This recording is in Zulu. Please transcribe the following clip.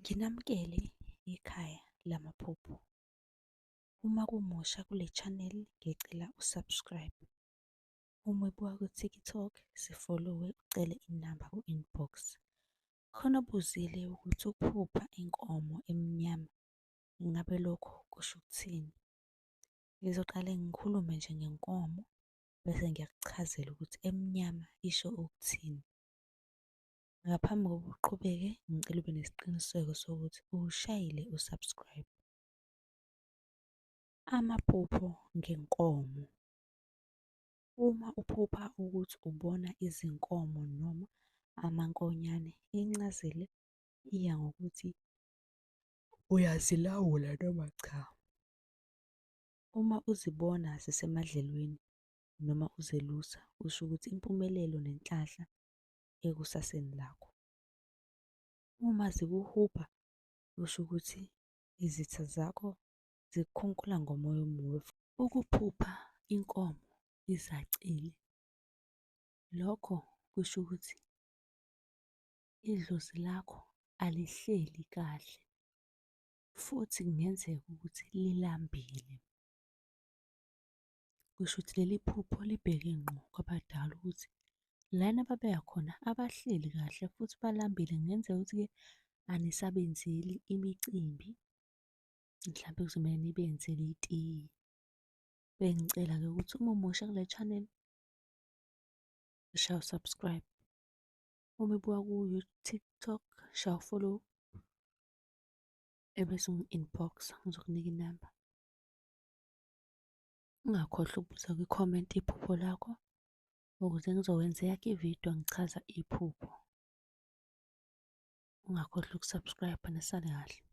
Nginamukele ekhaya lamaphupho. Uma kumusha kule channel, ngicela u-subscribe. Uma ubuka ku-TikTok, sifolowe ucele inamba ku-inbox. Khona obuzile ukuthi ukuphupha inkomo emnyama, ingabe lokho kusho ukuthini? Ngizoqale ngikhulume nje ngenkomo bese ngiyakuchazela ukuthi emnyama isho ukuthini. Ngaphambi kokuba uqhubeke, ngicela ube nesiqiniseko sokuthi uwushayile u-subscribe. Amaphupho ngenkomo. Uma uphupha ukuthi ubona izinkomo noma amankonyane, incazelo iya ngokuthi uyazilawula noma cha. Uma uzibona zisemadlelweni noma uzelusa, kusho ukuthi impumelelo nenhlanhla ekusaseni lakho. Uma zikuhubha, kusho ukuthi izitha zakho zikukhunkula ngomoya omubi. Ukuphupha inkomo izacile, lokho kusho ukuthi idlozi lakho alihleli kahle futhi kungenzeka ukuthi lilambile. Kusho ukuthi leli phupho libheke ngqo kwabadala ukuthi lana ababeya khona abahleli kahle futhi balambile. Kungenzeka ukuthi-ke anisabenzeli imicimbi, mhlampe kuzomele nibenzele itiye. Bengicela-ke ukuthi uma umusha kule channel, shaya u-subscribe. Uma ubuka ku-TikTok, shaya u-follow, ebese ungi-inbox-a ngizokunika inamba. Ungakhohlwa ukubuza kwi-comment iphupho lakho ukuze ngizokwenza eyakho ividiyo ngichaza iphupho. Ungakhohlwa uku-subscribe, nisale kahle.